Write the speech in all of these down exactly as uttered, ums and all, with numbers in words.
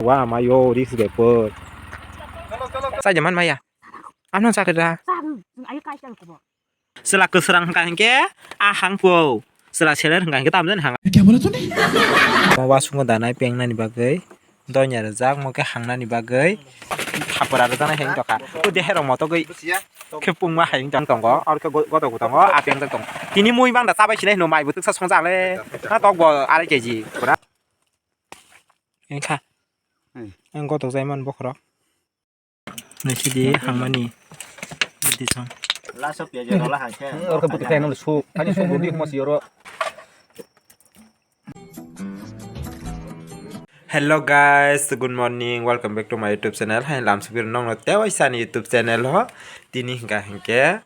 Wa ma yo risk de put. Sai jaman maya. Amno sakira. Sila kwswrang hwnkha hinkhe a hangko. Sila seler hwnkha hinkhe tamjani hang. Kya bola tune? Mo wasungo danai pengnani bagwi. Donya rwjak mo khe hangnani bagwi. Thapra rwjaknai hai wngtokha. O dehe rok motogwi. Khe pungma hai wngtong tongo. Aro khe go-, gotok tongo. A pengjak tongo. Tini mui bangda chabai sinai hino mai bwtwksa songjak le. Na tok bo arai keji. Pura. Wngkha. Ang gotok jai man bokhorok. Naisidi hangmani bidi song. Laso piajo rola hai khe. Orkhe buti khlai nang suk. Ani suk rodi mo si oro. Hello guys, good morning. Welcome back to my YouTube channel. Hai lamsubir nongno tewaisa ni YouTube channel ho. Tini hingka hingke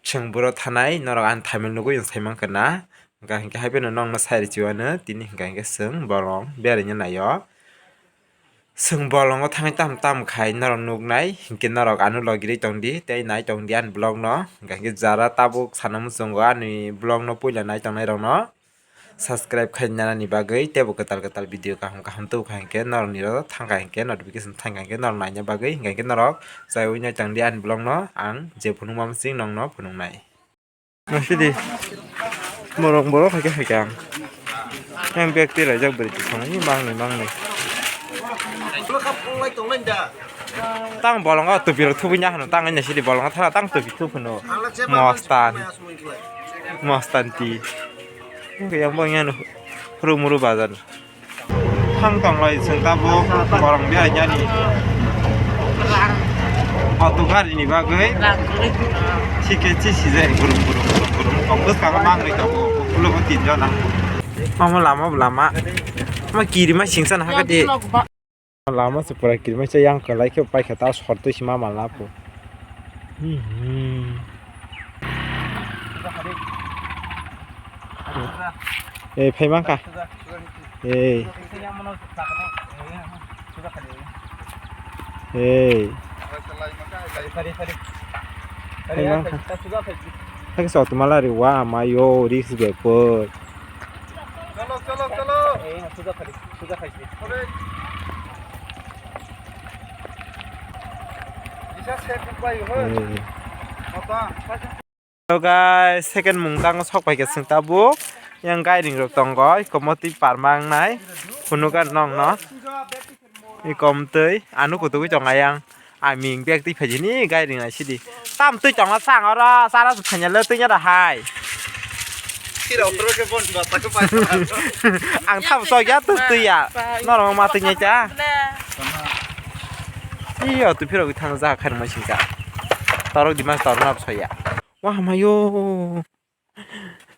chwng buro thanai norok ang thaimil nugui saimang kana. Hingka hingke hai phano nongno sai richiwano tini hingka hingke chwng bolong beraina naio. Chwng bolongo thangwi tam tam khai norok nuknai, hinkhe norok ano logirwi tongdi tei nai tongdi ani vlogno. Hinkhe jara tabuk sana muchungo ani vlogno puila nai tongnairokno subscribe khai nanani bagwi teibo kwtal kwtal video kaham kaham tubukha hinkhe norokni oro thangkha hinkhe notification thangkha hinkhe norok naina bagwi hinkhe norok chaiwi nai tongdi ani vlogno ang je phunukma muchung nongno phunuknai. Naisidi. Borok, borok hai khe hai khe ang. Yang bag twi laijak bwrwi tisong, i mangni, mangni. Tang bolongo tupi rok thubui nya hwno, tang naisidi bolongo thana tang tupi thub hwno. Mostan. Mostan ti. Yang bo yang huru muru bazar. Thang tonglai chwng tabuk borong berainani. Auto gari ni bagwi. Sike chi sijai gurum gurum gurum gurum. Kok bwskango mangroi tongo. Ulo bo tin jona. Omo lama bo lama. Ma kirima singsa na hakadi. Lama se pura kirima se yang kwlai khe paikha ta sortwi sima malna po. Hmm. Eh, phai mankha. Eh. Eh. Phai mankha. Thang sa tumala ri wa ma yo risk be put. Chalo, chalo, chalo. Hello guys, second mungkang sok pai khe chwng tabuk. Yang gairing rok tongo, iko motwi parma wngnai. Phunukha nongno. Iko motwi, ano kutugwi tongo yang. Aming bag twi phaidi ni gairing nai sidi. Tam twi tongo sang oro, sara su phanya le twi nya da hai. Ang thap sok ya twi twi ya. Norok ma twi nya cha. Iyo, tu phirok thang ja khair ma singka. Torok di mas torok nap soya. Wah, mayo.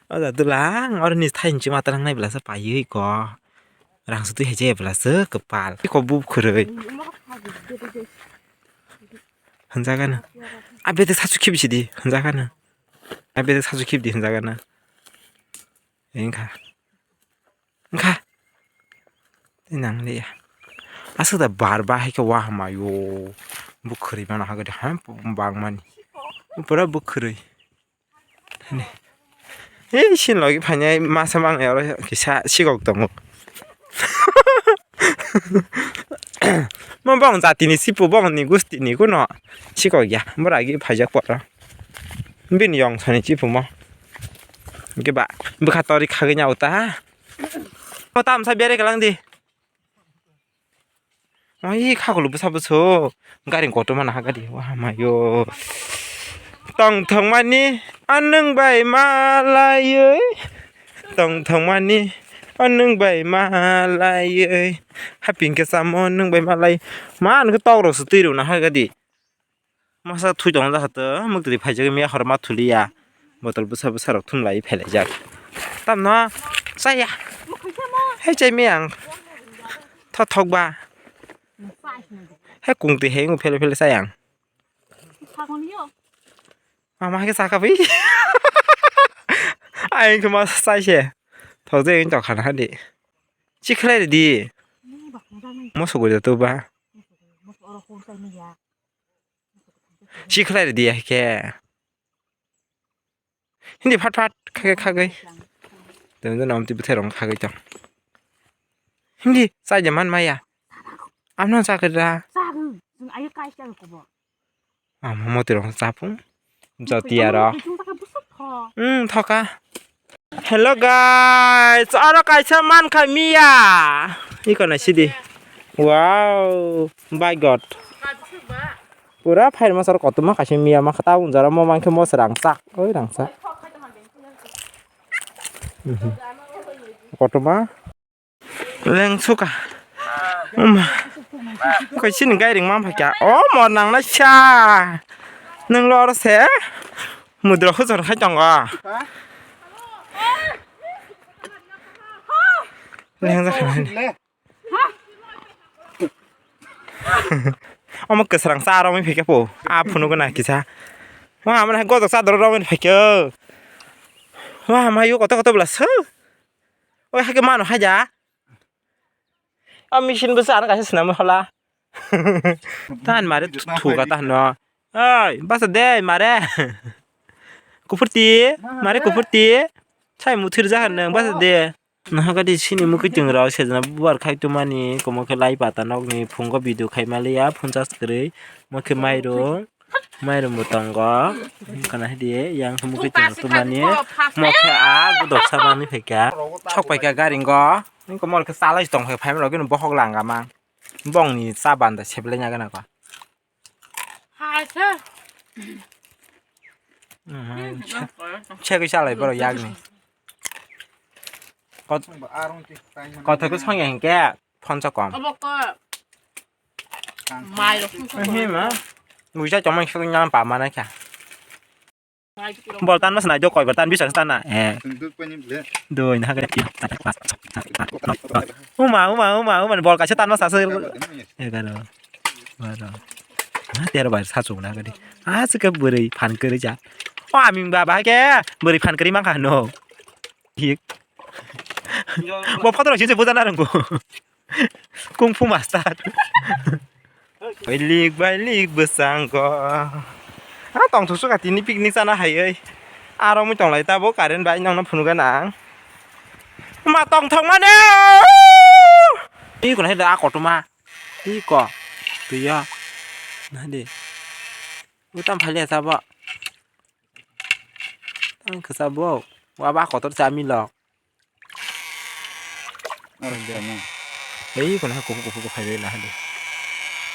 O da dulang, oro ni thai nchi mata nang nai belasa payui ko. Rang su tui hai je belasa kepal. Ko bu khurui. Hanjagana. Abete sachu khip sidi, hanjagana. Abete sachu khip di, hanjagana. Engkha. Engkha. Nang le ya. Asuk da bar ba hai khe wahma yo. Bukhuri mana hagade ham bang mani. Pura bukhuri. Hei sin logi phanya masa mang oro kisa sikok tongo. Mo bong jati ni sipu bong ni gusti ni kuno sikok ya. Bora gi phaijak pora. Bini yong sani chipu mo. Ge ba bwkha tori khagwi nya uta. O tamsa bere kalang di. Oi khakulu bwsa bwso gari kotorma nahagadi wahamayo. Tongthokmani anwng bai malaioi. Tongthokmani anwng bai malaioi. Haping khe samo nwng bai malai. Ma nwng khe tokrok se twi rw nahagadi. Masa thui tong jak to, muk twi phaijak miya hor ma thuliya. Botol bwsa bwsa rok thum lai phelaijak. Tamno chaya. Hei chai miya ang. Thothok ba. He kung twi he ngu phele phele chai ang. Mama ke saka bai. Ai ke mas chai se. Thok je to khana hadi. Chikhlai di. Mo sugui to ba. Si khlai ridi ya khe. Hindi phat phat khagwi khagwi. Tong tong amtwi bwthai rong khagwi tong. Hindi chai de man maya. Amno chakra. Chakra. Chwng ayo kai chakra kobo. Amo moti rok chapung. Jotiya rok. Chwng chakra busuk tho. Hmm, thoka. Hello guys, aro kaisa mankha miya. Iko na sidi. Wow, by God. Pura phairma sar kotorma kaisa miya mankha ta unjara mo mankhe mo se rangchak. Oi rangchak. Mhm. Kotorma. Lengsuka. Uma. Koi sini gairing mang phaikya. O mor nang na sa. Nang lor se. Mudro khujor khai tongo. Lengja khai. Omo kwsrang sa aro mi phaikya po. A phunu gana kisa. Wa amra godok sa doro ro mi phaikya. Wa ma yu koto koto bla su. Oi hake mano haja. A machine bwsa ano kaisa swnam hola. Tahan mare thuga tahan no. Oi, basa de mare. Kupurti, mare kupurti. Sai muthir jahan nang basa de. Nahagadi sini mukitwng rok sejna bubar khai tumani komo khe lai pata nokni phungo video khai maliya phunchas kwrwi mo khe mairo. Mairum bo tongo. Kana hidi yang mukitwng tumani. Mo khe a godok samani phaikha. Sok phaikha garingo. Niko mor khe chalai tong phai phaima rok bohok langama. Bongni cha banda seblai nya gana ko. Hai se. Chegwi chalai borok yakni. Kot-, kothok khe songya hinkhe phone sa kom. Obo ko. Mai rok song song. Ehe ma. Buisa chomai song nyang pa mana kha. Bol tan mas nai do koi bol tan bisa tan na. Eh. Doi na ga. Uma, uma, uma, uma, bol kaisa tan mas asa. Egaro. Baro. Na tero bai sa chuk na ga di. Ah, se ke bwrwi phan kwrwi ja. O aming ba ba ke bwrwi phan kwrwi mang kha no. Hik. Bo photo rok sini se bujana rwngko. Kung fu master. Bailik bailik bwskango. A tongthok suka tini picnic chana hai oi. Aro mui tonglai tabuk current bai nongno phunuga nang. Ma tongthok mane. Iko nai da kotorma. Iko. Tuya. Nadi. Utam phale sabo. Ang kesa bo. Wa ba kotor chami lok. Ei kono ha kuphur kuphur phai bai na hadi.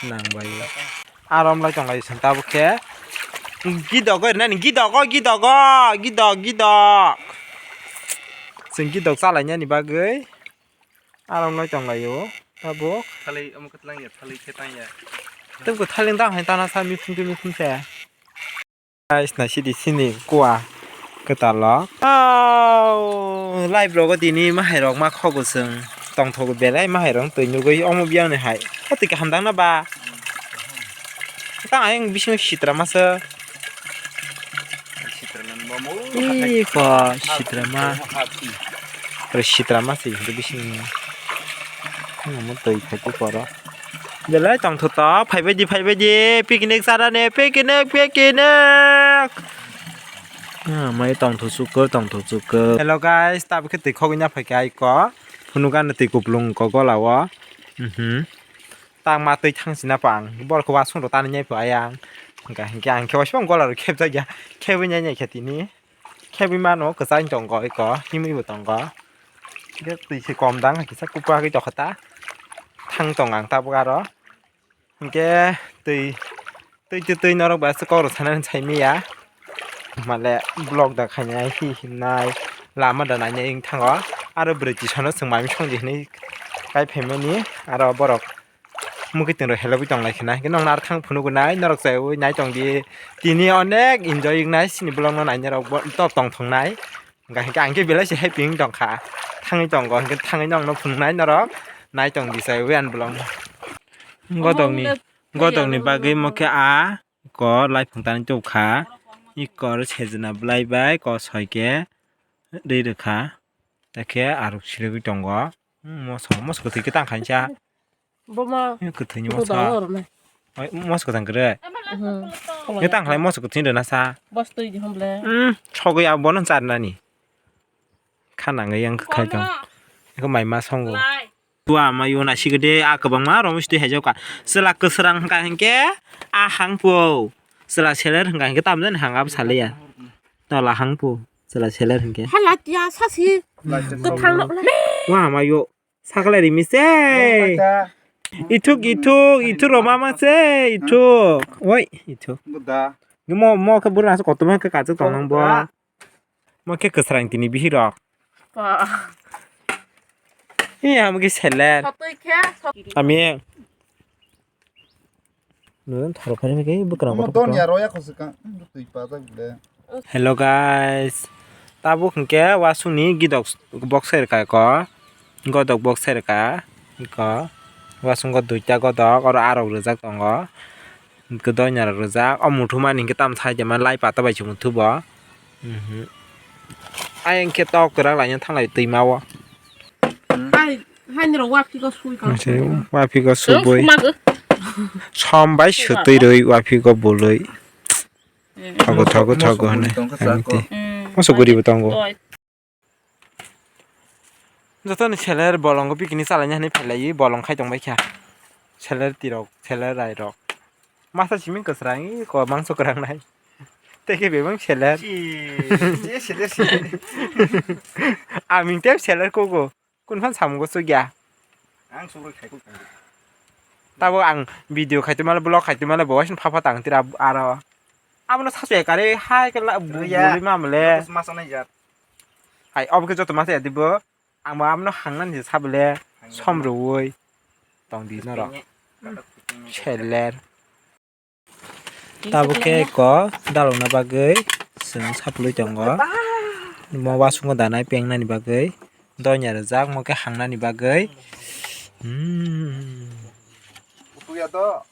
Nang bai. Arom lai tong lai santa bo khe. Gidok oi nani gidok oi gidok oi gidok gidok. Chwng gidok chalai nani bagwi. Arom lai tong lai o. Tabuk. Thalai omo khe tlang ya thalai khe tang ya. Tei ko thaleng dang hai tana sa miphun ke miphun se. Guys, naisidi sini kua kwtal o. Oh, live rogo tini mahairok ma khogo chwng. Tongthogo belai mahairok twi nugwi omo biyang ni hai. O twi kaham dang na ba? Tang ayang bisingo sitra masa. Ih, ko sitra ma. Ore sitra ma se hindu bising. Omo twi khai khe koro. Belai tongthoto, phaibaidi, phaibaidi, picnic charani, picnic, picnic. Ah, mai tongtho chukor, tongtho chukor. Hello guys, tabuk khe twi khogwi na phaikha aiko. Phunukgani twi kuplung ko gola o. Mhm. Tangma twi thangsina pang. Borok wasung rok tani nyai pho ayang. Hingka hingke ang khe waisung gola rok khepjak ya. Khebwi nyai nyai khe tini. Khebwi mano kwchai tongo iko, himwi bo tongo. Hingke twi se kom dang, kisa kupra khe tokha ta. Thang tong ang tabuk aro. Hingke twi, twi, twi, twi norok bai aswk kok rok sanani sai manya. Male vlog da khainai hi hinai lama da nainai wng thango. Aro bwrwi tisano chwng mai songdi hinwi kai phaimani aro borok. Mukitwng rok helogwi tong lai khna. Hingke nokno aro thang phunukgwi nai, norok chaiwi nai tong di. Tini onek enjoy wngnai, chini vlog no nainai rok bo top tong thongnai. Hingke hingke ang khe belai se happy wng tong kha. Thangwi tongo, hingke thangwi nokno phunuknai norok. Nai tong di chaiwi ani vlog no. Godokni, godokni bagwi mo khe a ko lai phung tani tubukha. Iko aro sejna bwlai bai ko soi khe rwi rwkha. Takhe arok sirigwi tongo. Hmm, moso, moso kwthwi khe tang khainsa. Boma. Kwthwini moso. Oi, moso kwthang kwrwi. Mhm. Ni tang khlai moso kwthwini rwna sa. Bos twi di hom ble. Hmm, sogwi abo bono charnani. Khanangwi yang khai tong. Eko mai ma songo. Lai. Tua ma yuna sigede a kwbangma romo sitwi haijaoka. Chwla kwswrang hwnkha hinkhe a hangpo. Chwla seler hwnkha hinkhe tamjani hang abo saliya. Tola hangpo. Chwla seler hinkhe. Hala tiya sasi. Kwthang no. Wa ma yo. Sakle rimi se. Ithuk, ithuk, ithuk roma ma se. Ithuk. Oi, ithuk. Mo, mo khe bwrwi aswk kotorma khe kachuk tongnang bo. Mo khe kwsrang tini bihirok. Ba. Iya, mo khe seler. Satwi khe, sat- Ami. Nung tharo phari khe bwkrang kotor. Don ya roya khosika. Twi pa ta gule. Hello guys. Tabuk hwnkhe wasungni gidok box serka ko. Godok box serka ko. Wasungo duita godok oro arok rijak tongo. Hwnkhe doina rok rijak. O muthumani hwnkhe tamo thai de man lai pata bai se muthubo. Mhm. Ayang khe tok kwrak laina thanglai twima o. Hai, hai nirok waphiko sui ka. Waphiko subui. Som bai sutwi rwi waphiko bului. Thogo, thogo, thogo hwnwi. Moso guribo tongo. Joto ni seler bolongo picnic chalaina hinwi phailai bolong khai tongbai kha. Seler tirok, seler rairok. Masa simi kwsrang i ko mangso kwrang nai. Tei khe bebang seler. Aming tei seler kogo. Kun phan samungo chukya. Ang sugrui khai kuk tangdi. Tabo ang video khai tongmale vlog khai tongmale bo waising pha pha tang tira aro. Abono sasu ekare hai kala buli mamle. Masa nai jat. Hai, obo khe joto masa ya dibo. Ang bo abono hangnani je sabole som rwui tong di norok. Seller. Tabuk khe eko dalokna bagwi chwng sapulwi tongo. Mo wasungo danai pengnani bagwi donya rijak, mo khe hangnani bagwi. Hmm.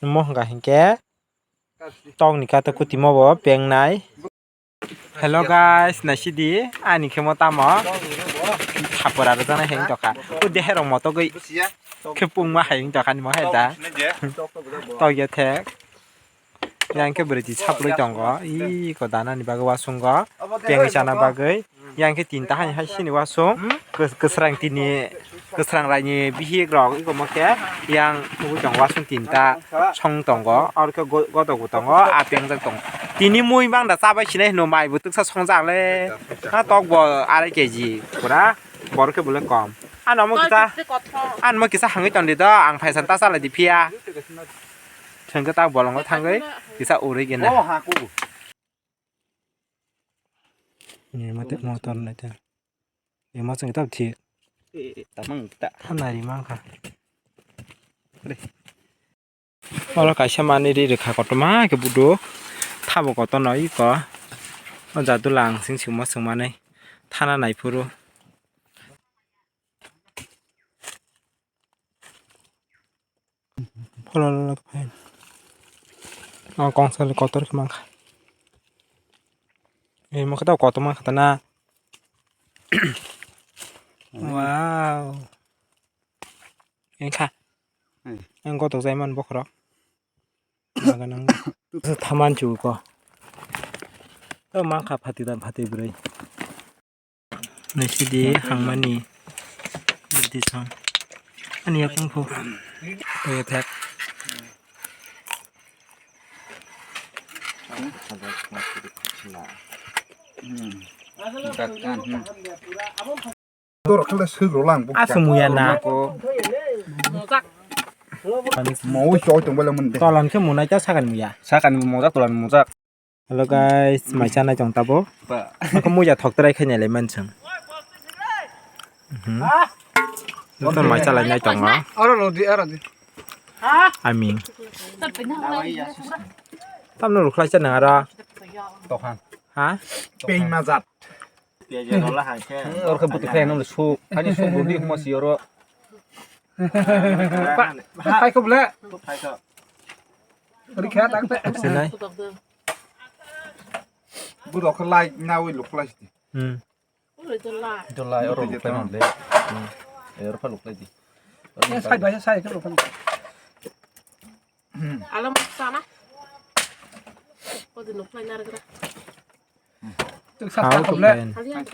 Mo hwnka hinkhe tokni kata kuti mo bo pengnai. Hello guys, naisidi ani khe mo tamo thapura rwjaknai hai wngtokha. O deherok motogwi khe pungma hai wngtokha nimo hai da. Tokya thek. Yang khe bwrwi twi saplwi tongo. Iko danani bagwi wasungo. Pengwi chana bagwi. Yang khe tinta hai hai sini wasung. Kwsrang tini. Kwsrang raini bihik rok iko mo khe yang nugui tongo wasung tinta song tongo, aro khe go-, gotok bo tongo, a pengjak tongo. Tini mui mang da chabai sinai hino mai bo twksa songjak le. Ha tok bo arai keji pura, bor khe bole kom. Ano mo kisa, ano mo kisa hangui tong di do, ang phaisa ta chalai di phiya. Thengkhe ta bolongo thangwi kisa urui gena. Ni mate motor nai ta. Ni ma chang ta thi. Eh, eh, tamang ta. Tha nari mang kha. Re. Oro kaisa manwi ri rwkha kotorma khe budo. Thabo kotorno iko. O jadu lang sing singmo swngmani. Thana naiphuru. Phololok phai. O kongsal kotor khe mankha. Imo khe tao kotor mankha ta na. Wow. Engkha. Ang kotok jai man bokhorok. Maga nang. Thaman chu ko. To mankha phati dan phati bwrwi. Naisidi hangmani. Bidi song. Ani yakung pho. Oya thak. Hmm. Dorok khala sugro lang. Aswk muya na. Mawi choi tong bala mun de. Tolan khe munai ta sakan muya. Sakan mojak tolan mojak. Hello guys, mai chanai tong tabo. Ba. Ako muya thok trai khai nai lai mansang. Mhm. Nokton mai chalai nai tongo. Aro lo di, aro di. Aming. Tamno rukhlai cha nang ara. Tohan. Ha? Peng na jat. Piaja rola hai khe. Oro khe butu khe nang su. Ani su rudi mo si oro. Phai kho bole. Phai kho. Ri kha tak te. Sinai. Budo khe lai na wi luk lai sti. Hmm. Dolai oro luk lai de. Hmm. Oro kha luk lai di. Sai bai sai khe luk lai. Alam sana. Kodi luk lai nar gra. Tuk sa kho bole.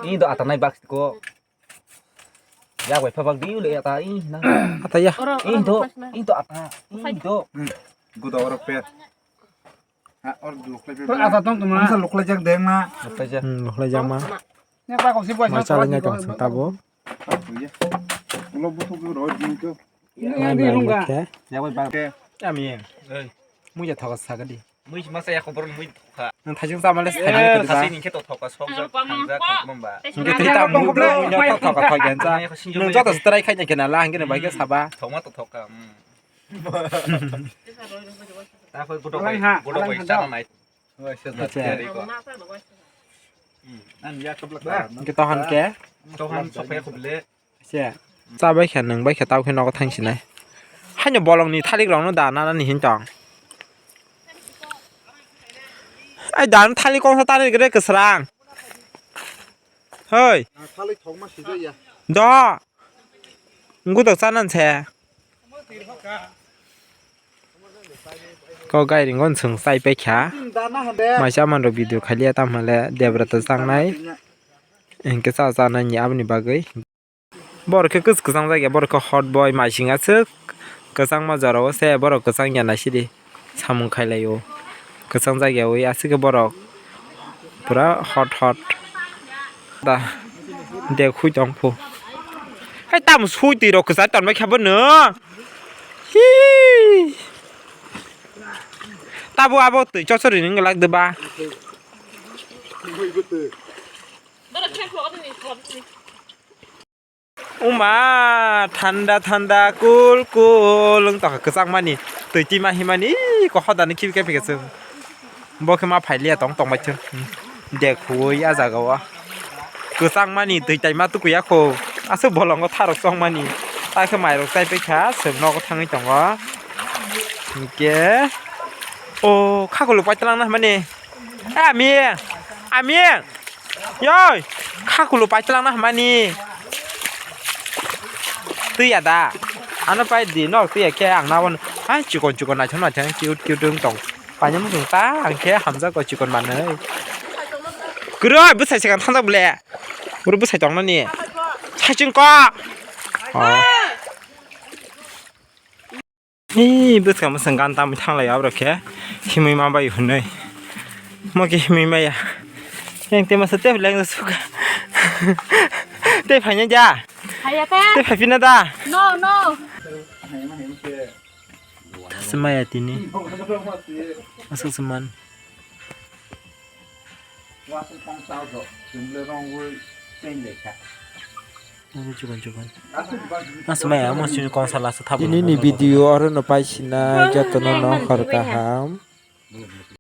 Ni do atanai bak ko. Ya bai phabak diu le ata ih na. Ata ya. Ih do, ih do ata, ih do. Hmm. Gudo oro pe. Ha, or luklai pe. Ata tong tuma. Masa luklai jak deng na. Luklai jak. Hmm, luklai jak ma. Nya pa ko si bai. Mai sa chalai ngai tong sing tabo. Ulo buthuk ro jing ko. Ini yang di rungga. Ya bai ba. Ami. Mui ja thoka sagadi. Mui masa ya khobor mui thokha. Nang thajing sa male thajing thasi ni khe to thoka sok jak thang jak khobor ba. Nang ke thita mui bo mui no thok thok thok yan sa. Nang joto strai khai na kena la hangke bai ke saba. Thokma to thokha. Ta khoi gudo bai gudo bai sa nai. Acha. Nang ya keblak. Ke tohan ke. Tohan sok ya khoble. Se. Cha bai khe nwng bai khe tau khe nogo thang sinai. Haino bolongni thalik rokno da nana ni hin tong. Ai dan thalik kongsa tani gre kwsrang. Hoi. Thalik thokma sijak ya. Do. Ngu dok chanan se. Ko gairing gon sung sai pai kha. Maisa man rok video khaliya tam hale debra ta changnai. Engke cha cha nai ni aboni bagwi. Borok khe kwch-, kwchang jak ya, borok khe hot boy, maising aswk kwchangma jora o se borok kwchang ya naisidi samung khailai o. Kwchang jak ya ui aswk khe borok pura hot hot da de khui tong phu. Hai tamo sui twi rok kwchar tonbai kha bono. Hi. Tabo abo twi chosori ni wngla de ba. Uma thanda thanda cool cool wng tongkha kwchangmani twi tima himani ih ko hodani khibi khe phikhe chwng bo khe ma phailiya tong tongbai chwng de khuwi ah jaga o kwchangmani twi taima tukuya kho aswk bolongo tharok chongmani ta khe mairok chaipaikha chwng nogo thangwi tongo hinkhe o khakuluk paitwlangna hwnmani. Eh, Ami, Ami, yoi, khakulo paitwlangna hwnmani. Twiya da, ano pai di, nok twiya khe ang nabo, hai chikon chikon naithok naithok cute cute wng tong. Paina muchung ta ang khe hamjakgo chikon manwi. Kwrwi bwsai swkang thangjak ble. Bwrwi bwsai tongnani. Saichung ko. Oh. Hi bwskang bwskang gan tamwi thanglai aborok khe himwi ma bai hwnwi mo khe himwi maya yang te masa te leng suka te phaina ja Hayate? Te phaipina da No, no. Thasmaya tini aswk se man. Aswk maya, omo chini kongsa lasa thabu. Tini ni video oro no paisina joto no no hor kaham.